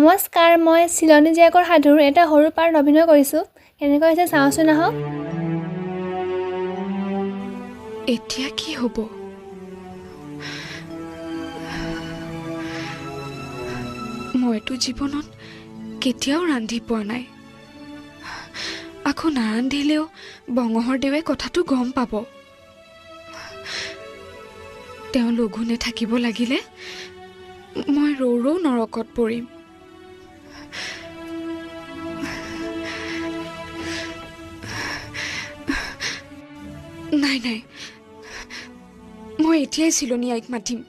নমস্কাৰ, মই চিলনী জীয়েকৰ সাধুৰ এটা সৰু পাৰ্ট অভিনয় কৰিছোঁ। কেনেকুৱা হৈছে চাওঁচোন আহক। এতিয়া কি হ'ব? মইতো জীৱনত কেতিয়াও ৰান্ধি পোৱা নাই। আকৌ নাৰান্ধিলেও বঙহৰ দেৱে কথাটো গম পাব। তেওঁ লঘোণে থাকিব লাগিলে মই ৰৌ ৰৌ নৰকত পৰিম। নাই নাই, মই এতিয়াই চিলনী আইক মাতিম।